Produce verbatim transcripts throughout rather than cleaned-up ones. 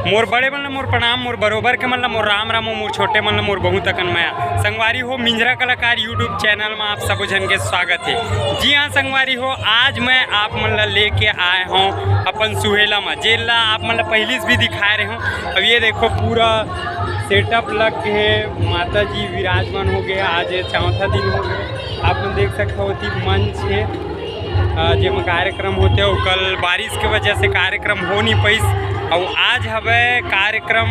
मोर बड़े मन ला मोर प्रणाम, मोर बरोबर के मन ला मोर राम राम, मोर छोटे मन ला मोर बहुत अकन मया। संगवारी हो, मिंजरा कलाकार YouTube चैनल में आप सबो झन के स्वागत है। जी हाँ संगवारी हो, आज मैं आप मन ला लेके आए हूँ अपन सुहेला में, जेला आप मन ला पहली से भी दिखाए रहे हूँ। अब ये देखो, पूरा सेटअप लग के है, माता जी विराजमान हो गए। आज चौथा दिन हो गए, आप मन देख सकते हो, ओती मंच है, अ, जेमा कार्यक्रम होते हो। कल बारिश के वजह से कार्यक्रम हो नहीं पाइस, और आज हवे कार्यक्रम,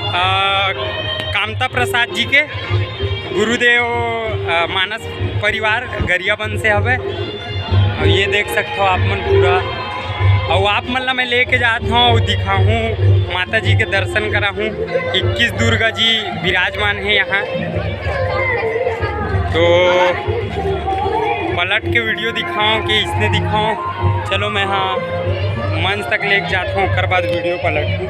अ, कामता प्रसाद जी के, गुरुदेव, अ, मानस परिवार गरियाबंद से हवे। और ये देख सकते हो आप मन पूरा, और आप मन ला मैं लेके जात हूँ और दिखाहूँ, माता जी के दर्शन कराहूँ। इक्कीस दुर्गा जी विराजमान है यहाँ। तो पलट के वीडियो दिखाओ कि इसने दिखाओ। चलो मैं हाँ मंच तक लेके जाता हूँ, ओकर बाद वीडियो पलट के।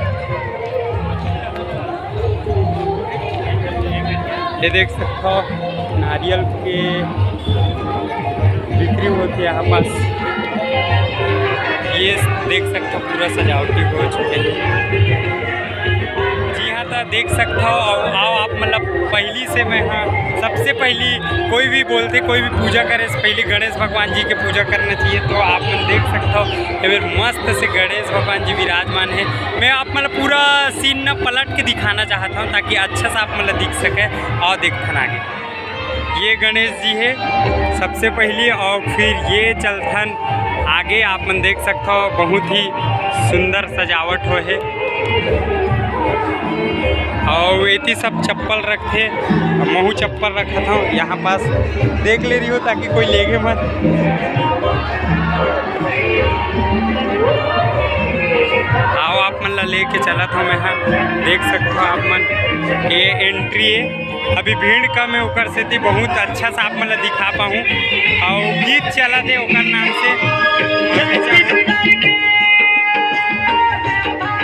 ये देख सकते हो नारियल के बिक्री होती है यहाँ पास। ये देख सकते हो पूरा सजावटी हो चुके हैं। जी हाँ, तो देख सकते हो, आओ, आओ आप, मतलब पहली से मैं हाँ, सबसे पहली कोई भी बोलते, कोई भी पूजा करे से पहले गणेश भगवान जी के पूजा करना चाहिए। तो आप मन देख सकते हो, ये मेरे मस्त से गणेश भगवान जी विराजमान है। मैं आप मतलब पूरा सीन न पलट के दिखाना चाहता हूँ, ताकि अच्छा से आप मतलब दिख सके। और देखथन आगे, ये गणेश जी है सबसे पहली, और फिर ये चलथन आगे। आप मन देख सकते हो, बहुत ही सुंदर सजावट हो है। और एती सब चप्पल रखथे, महू चप्पल रखत हूँ यहाँ पास, देख ले रही हो ताकि कोई लेगे मत। आओ आप मन ला लेके चलत हूँ मैं हा, देख सकते हो आप मन, ये एंट्री है। अभी भीड़ कम है, ओकर सेती बहुत अच्छा से आप मन ला दिखा पाहूँ। और गीत चलत है ओकर नाम से।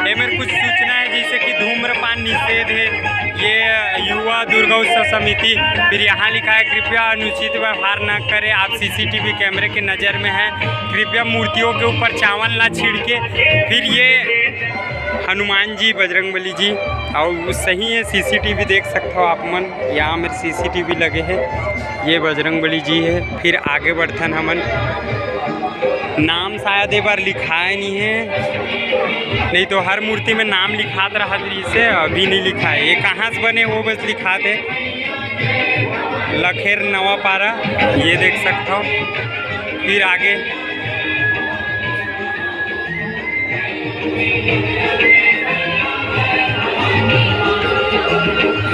ये मेरे कुछ सूचना है, जैसे कि धूम्रपान निषेध है, ये युवा दुर्गा उत्सव समिति। फिर यहाँ लिखा है, कृपया अनुचित व्यवहार न करें, आप सीसीटीवी कैमरे के नज़र में हैं, कृपया मूर्तियों के ऊपर चावल ना छिड़के। फिर ये हनुमान जी, बजरंग बली जी, और सही है, सीसीटीवी देख सकते हो आप मन, यहाँ मेरे सीसीटीवी लगे है। ये बजरंग बली जी है। फिर आगे बढ़थन हमन। नाम शायद ए बार लिखाए नहीं है, नहीं तो हर मूर्ति में नाम लिखात रहत रहिस हे, अभी नहीं लिखाए। ये कहाँ से बने वो बस लिखात है, लखेर नवापारा, ये देख सकते हो। फिर आगे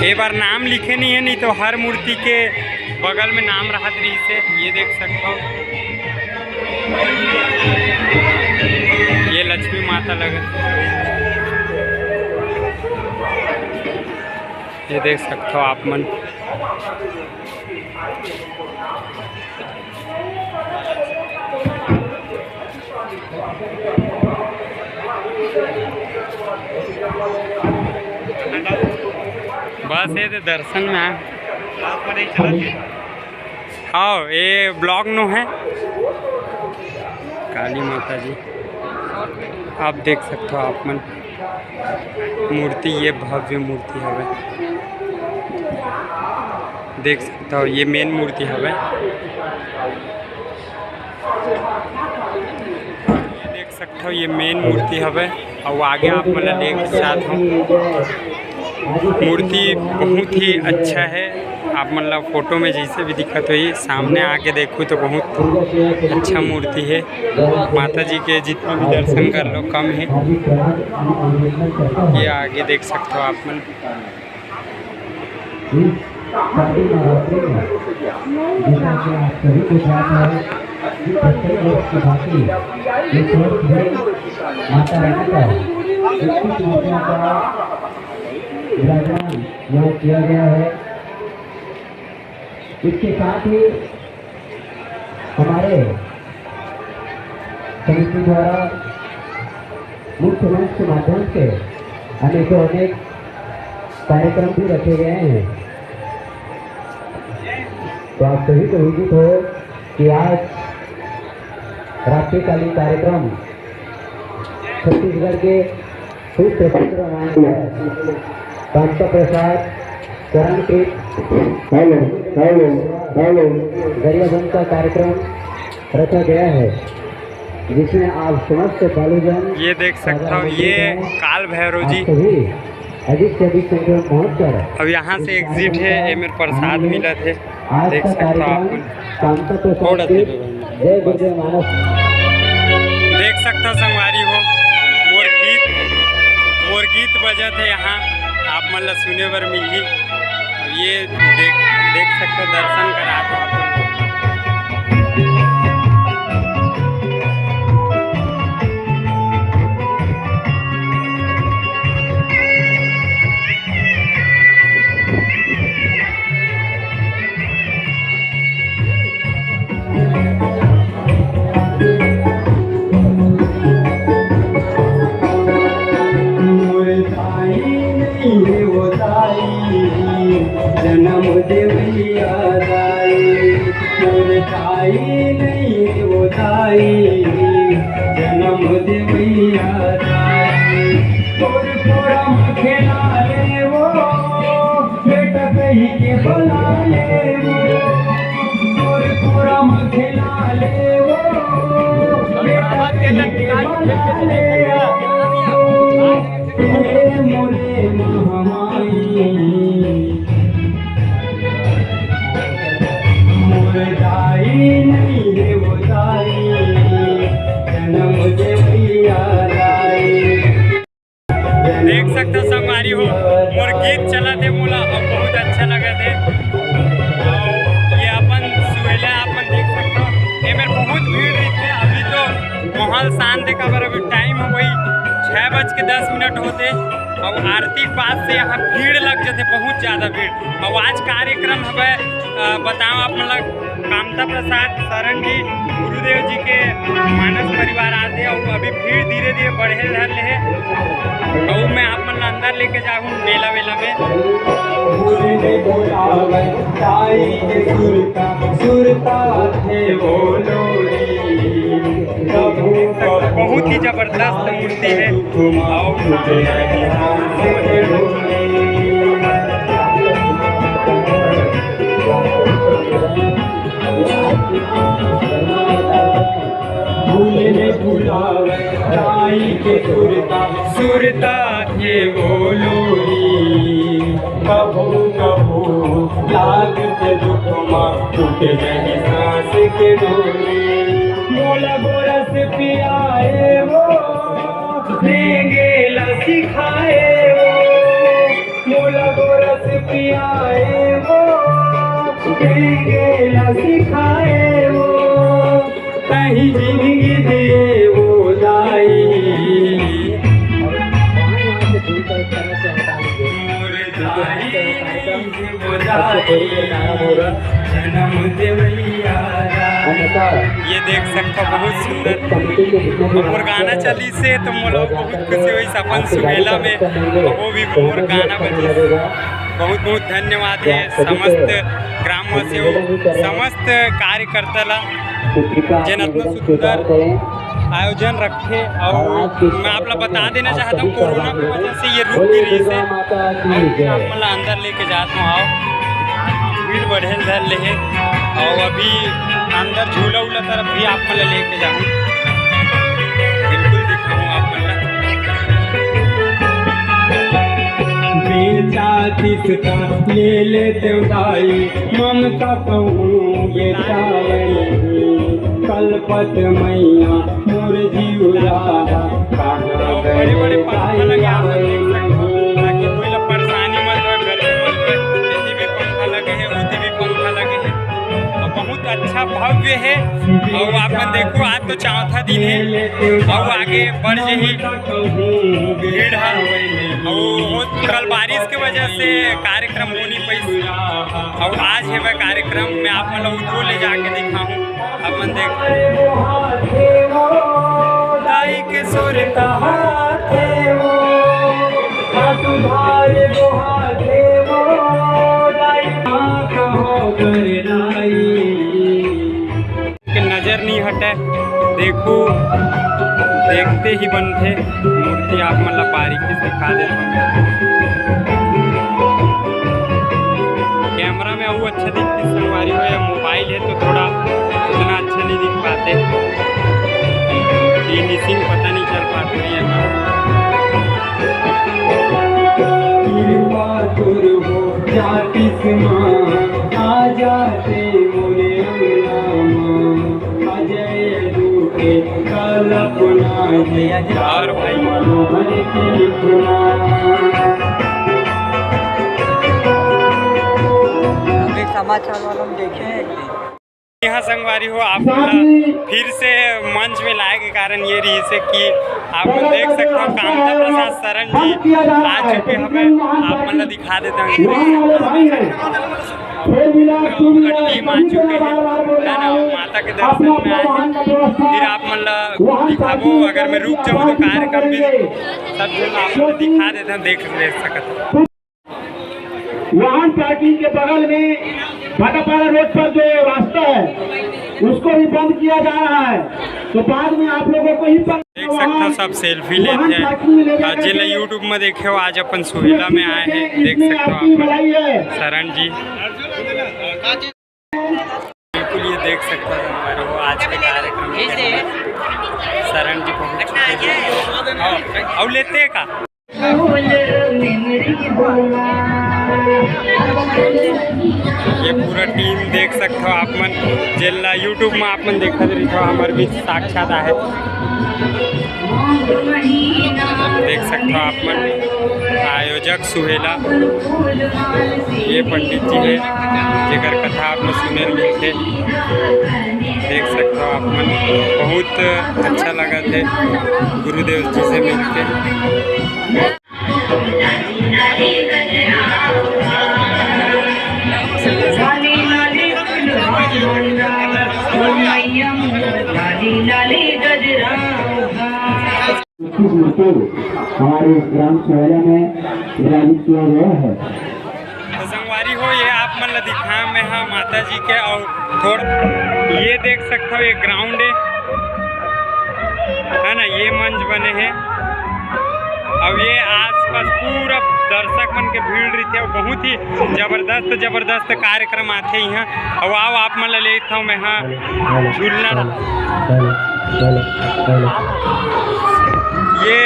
ए बार नाम लिखे नहीं है, नहीं तो हर मूर्ति के बगल में नाम रहत रहिस हे, ये देख सकते हो। ये लक्ष्मी माता लगत, ये देख सकते हो आप मन। बस ये तो दर्शन में आए। हाँ, ये ब्लॉग नो है। काली माता जी आप देख सकते हो आप मन, मूर्ति, ये भव्य मूर्ति हवे, देख सकते हो, ये मेन मूर्ति हवे। देख सकते हो, ये मेन मूर्ति हवे, और आगे आप मन ला लेके जात हूँ। मूर्ति बहुत ही अच्छा है, आप मन ला फोटो में जैसे भी दिखत होही, सामने आके देखो तो बहुत अच्छा मूर्ति है। माता जी के जितना भी दर्शन कर लो कम है। ये आगे देख सकते हो आप मन। माता रानी का विराजमान यहाँ किया गया है। इसके साथ ही हमारे समिति द्वारा मुख्य मंच के माध्यम से अनेकों अनेक कार्यक्रम भी रखे गए हैं। तो आप सभी को विदित हो कि आज रात्रिकालीन कार्यक्रम छत्तीसगढ़ के पुत्र पुत्र नाम है। कांता प्रसाद करण के हेलो, हेलो, हेलो। गरियाबंद का कार्यक्रम रखा गया है, जिसमें आप समस्त बालूजन, ये देख सकता हूँ, ये काल भैरव जी। आप सभी अधिक से अधिक संख्या में पहुंचकर अब यहाँ से एग्जिट है, एमेर प्रसाद मिलत है। आज देख का सकता कार्यक्रम आप। कांता प्रसाद के जय गुरुदेव मानस। देख सकता संगवारी हो, मोर गीत, मोर गीत बजत है यहाँ, आप मन ला सुने बर मिलही। अब ये देख, देख सकता, दर्शन करा दो आप मन। मोर दाई नहीं है वो दाई, जन्म देवैया दाई। मोर दाई नहीं है वो दाई, जन्म देवैया दाई। तोर कोरा म खेला ले वो, बेटा कही के बोला ले वो। तोर कोरा म खेला ले वो, बेटा कही के बोला ले वो। ए मोरे महामाई, मोर दाई नहीं है वो दाई, जन्म देवैया दाई। देख सकता संगवारी हो, मोर गीत चलत हे, मोला अब बहुत अच्छा लगत हे। ये अपन सुहेला आप मन देख सकता हो, एमेर बहुत भीड़ रहिथे। अभी तो माहौल शांत हे, काबर अभी टाइम हो गई छः बज के दस मिनट होते। अब आरती के बाद से यहाँ भीड़ लग जाते, बहुत ज़्यादा भीड़। अब आज कार्यक्रम हवे, अ, बताओ आप मन ला, कामता प्रसाद शरण जी गुरुदेव जी के मानस परिवार आते, और अभी भीड़ धीरे धीरे बढ़े धर ले हे। और मैं आप मन ला अंदर लेके जाऊँ मेला वेला में। भूल नहीं भुलावे ताई के सुरता, सुरता थे वो लोरी। बहुत ही जबरदस्त मूर्ति है। और भूल नहीं भुलावे ताई के सुरता, सुरता थे वो लोरी। कभू कभू लागत दुख मा टूट जाही सांस के डोरी। मोला गोरस पियाए वो, रेंगे ला सिखाए वो। मोला गोरस पियाए वो, रेंगे ला सिखाए वो। तही जिंदगी दिए वो दाई। मोर दाई, वो दाई, जन्म देवैया दाई। ये देख सकता, बहुत सुंदर। और गाना चली से तो मोला बहुत खुशी होइस, अपन सुहेला में वो भी मोर गाना बजिस। बहुत बहुत धन्यवाद है समस्त ग्रामवासियों, समस्त कार्यकर्ता ला, जेन अतना सुंदर आयोजन रखे। और मैं आप ला बता देना चाहता हूँ, कोरोना की वजह से ये रुक गे रहिस हे। और फिर आप मन ला अंदर लेके जात हूँ, आओ, भीड़ बढ़े धर ले हे। और अभी अंदर झूला उला तरफ भी आप मन ला लेके जाऊँ, बिल्कुल दिखाऊँ आप मन ला। बेचा तिसका ले लेते दाई, ममता कहूँ बेचावल। कलपत मैया मोर जीवरा, कहाँ बड़े बड़े पंखा लगे, आप लोग देख सकते हो, ताकि कोई ला परेशानी मत हो, गर्मी मत हो। इतनी भी पंखा लगे है, उतनी भी पंखा लगे है, और बहुत अच्छा भव्य है। और आप मन देखो, आज तो चौथा दिन है, और आगे बढ़ जाही भीड़ है। और कल बारिश के वजह से कार्यक्रम हो नहीं पाई, और आज है वह कार्यक्रम, मैं आप मन ला उधर ले जाके दिखाऊँ। अपन देख। दाई के सुरता हाथे वो, हाथ उधार वो हाथे वो, दाई माँ कहो कर लाई। के नजर नहीं हटे, देखो। देखते ही बनथे। मूर्ति आप मन ला बारीकी से दिखा देथन। कैमरा में अउ अच्छा दिखथे संगवारी हो, या मोबाइल हे तो थोड़ा उतना अच्छा नहीं दिख पाते, फिनिशिंग पता नहीं चल पाते ये। कृपा तोर हो जातिस माँ, आ जाते मोरे अंगना माँ। अजय रूपे कल्पना हे, और भाई। मनोहर की खुना। अभी समाचार वाला में देखे हैं एक दिन। यहाँ संगवारी हो, आप मन ला फिर से मंच में लाए के कारण ये रहिसे कि आप मन देख सकते हो, कामता प्रसाद शरण जी आ चुके हवे, आप मन ला दिखा देते हैं। टीम आ चुके हैं, है ना, माता के दर्शन में आए हैं। फिर आप मन ला दिखाबो, अगर मैं रुक जाऊँ तो कार्यक्रम भी सब झन आप मन ला दिखा देते हैं, देख, देख सकत हो। वाहन पार्किंग के बगल में भाटापारा रोड पर जो रास्ता है, उसको भी बंद किया जा रहा है। तो बाद में आप लोगों को ही पता देख सकते हो, सब सेल्फी लेते हैं। जेला YouTube में देखे हो, आज अपन सुहेला में आए हैं, देख सकते हो आप शरण जी। बिल्कुल, ये देख सकते हो संगवारी हो, आज के कार्यक्रम के अंदर शरण जी पहुंच चुके हैं। और, और लेते हैं का? ये पूरा टीम देख सकते हो आप मन, जेला YouTube में आप मन देखत रहिथो, हमर बीच साक्षात आहे। देख सकते हो आप मन, आयोजक सुहेला, ये पंडित जी है, जेकर कथा आप मन सुने ल मिलथे। देख सकते हो आप मन, बहुत अच्छा लगत है गुरुदेव जी से मिलके। इक्कीस मूर्ति हमारे ग्राम सुहेला में विराजित किया गया है। तो संगवारी हो, ये आप मन ला दिखाया मैं हा माता जी के, और थोड़ा ये देख सकते हो, ये ग्राउंड है, है ना, ये मंच बने हैं। अब ये आसपास पूरा दर्शक मन के भीड़ रहिथे, और बहुत ही जबरदस्त जबरदस्त कार्यक्रम आथे यहाँ। अब आओ, आप मन ला लेथव मैं हा झूलना। ये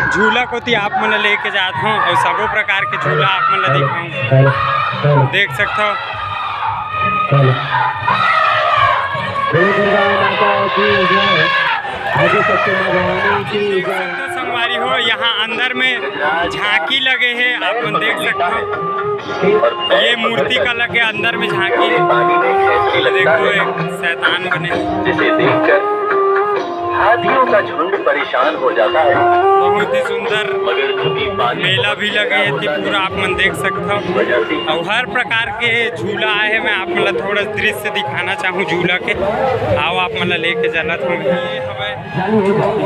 झूला कोती आप मन ला लेके जात हव, और सबो प्रकार के झूला आप मन ला दिखाऊं, देख सकथव। तो संगवारी हो, यहाँ अंदर में झांकी लगे है, आप मन देख सकते हो। ये मूर्ति का लगे अंदर में झांकी, देखो एक शैतान बने। जिसे देखकर हाथियों का झुंड परेशान हो जाता है। बहुत ही सुंदर मेला भी लगे है, पूरा आप मन देख सकते हो। और हर प्रकार के झूला आए हैं, मैं आप मन ला थोड़ा दृश्य दिखाना चाहूँ झूला के। आओ, आप मन ला लेके चलत हूँ। ये हवे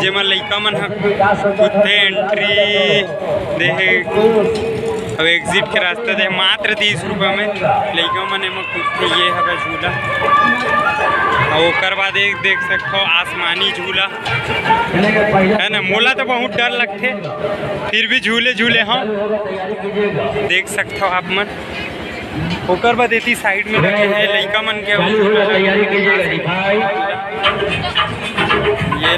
जेमा लइका मन ह कूदथे, एंट्री दे हे, अब एग्जिट के रास्ता दे हे, मात्र तीस रुपया में लइका मन एमा कूदथे। ये हवे झूला, अउ ओकर बाद एक देख सकथो आसमानी झूला, है ना। मोला तो बहुत डर लगथे, फिर भी झूले झूले हव, देख सकथो आप मन। ओकर बाद एती साइड में लगे हे लइका मन के। तैयारी कीजिएगा जी भाई। ये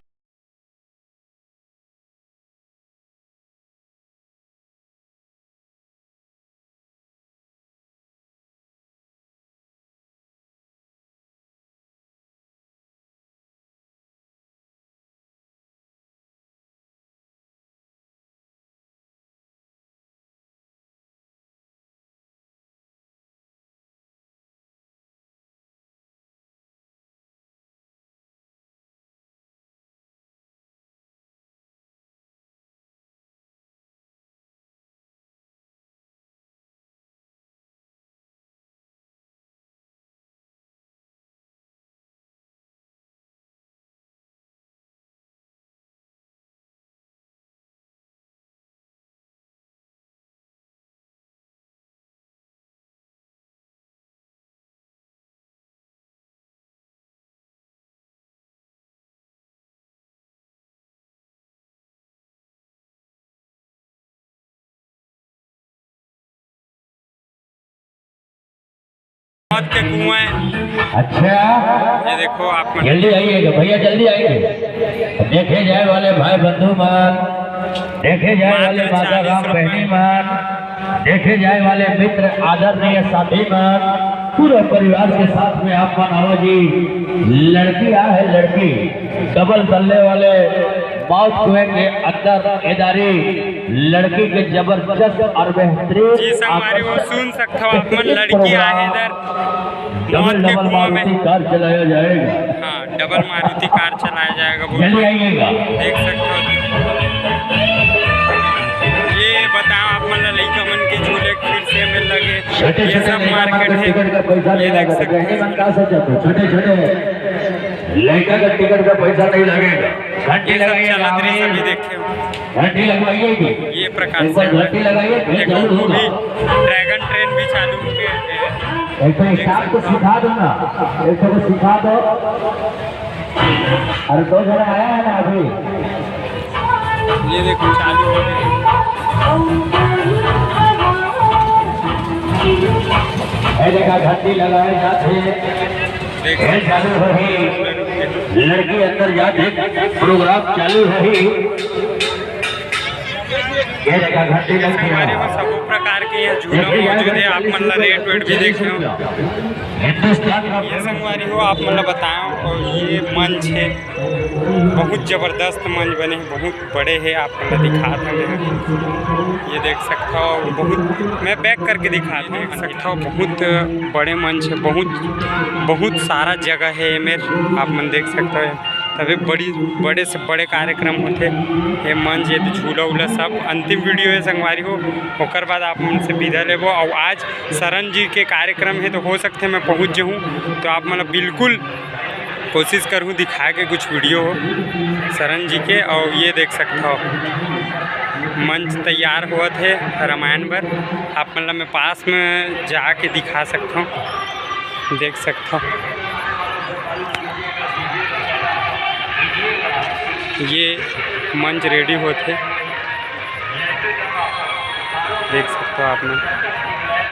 के कुआं है। अच्छा, ये देखो आप मन। जल्दी आइएगा भैया, जल्दी आइए। देखे जाए वाले भाई बंधु मन, देखे जाए वाले मात्र माता चालीस राम रुपए। बहनी मन, देखे जाए वाले मित्र आदरणीय साथी मन, पूरे परिवार के साथ में आप मन आओ जी। लड़की आ है, लड़की डबल तल्ले वाले मौत कुएं के अंदर एदारी लड़की के जबरदस्त और बेहतरीन जी संगवारी हो, आकर्षक सुन सकते हो आप मन, लड़की आ है इधर डबल मौत के डबल कुआं में। मारुति कार चलाया जाएगा। हाँ, डबल मारुति कार चलाया जाएगा, बोल जल्दी आइएगा। देख सकते हो। ये बताओ आप मन ला लइका मन के झूले के फिर से में लगे, छोटे ये छोटे सब लइका मन मार्केट के है। टिकट का पैसा ये नहीं देख लगा सकते सकते हैं। हैं। छोटे छोटे लइका का टिकट का पैसा नहीं लगेगा। घंटी ये सब लगाइए, चलत रही, लगाइए। सभी देखे हो। घंटी लगवाइए जी। ये प्रकार एक से बार घंटी लगाइए, फिर देखो, चालू वो होगा। भी ड्रैगन ट्रेन भी चालू हो गया है। एक तो स्टाफ को सिखा दो ना, एक तो सिखा दो। अरे दो जने आया है ना अभी। ये देखो, चालू हो गया। ये देखा, घंटी लगाए जाते हैं। देखो। ये चालू हो गई। लड़की अंदर जाते, प्रोग्राम चालू है ही। ये देखा, घंटी लग गया। संगवारी हो, सबो प्रकार के यहाँ झूला मौजूद है, आप मन ला रेट वेट भी देख लो। हिंदुस्तान का ये संगवारी हो, आप मन ला बताओ, और ये मंच है, बहुत जबरदस्त मंच बने हैं, बहुत बड़े है, आप मन ला दिखात हन यहाँ। ये देख सकता हो, बहुत, मैं बैक करके दिखा देख सकता हो, बहुत बड़े मंच है, बहुत, बहुत सारा जगह है एमेर, आप मन देख सकता हो। तबे बड़ी, बड़े से बड़े कार्यक्रम होथे। ये मंच, ये तो झूला उला सब अंतिम वीडियो है संगवारी हो, ओकर बाद आप मन से विदा लेबो। और आज शरण जी के कार्यक्रम है, तो हो सकथे मैं पहुँच जाहूँ, तो आप मन बिल्कुल कोशिश करहूँ दिखाए के कुछ वीडियो हो शरण जी के। और ये देख सकता हो, मंच तैयार होवत है रामायण बर। आप मन ला मैं पास में जाके दिखा सकता हूँ, देख सकता हूँ। ये मंच रेडी होत हे, देख सकता हो आप मन।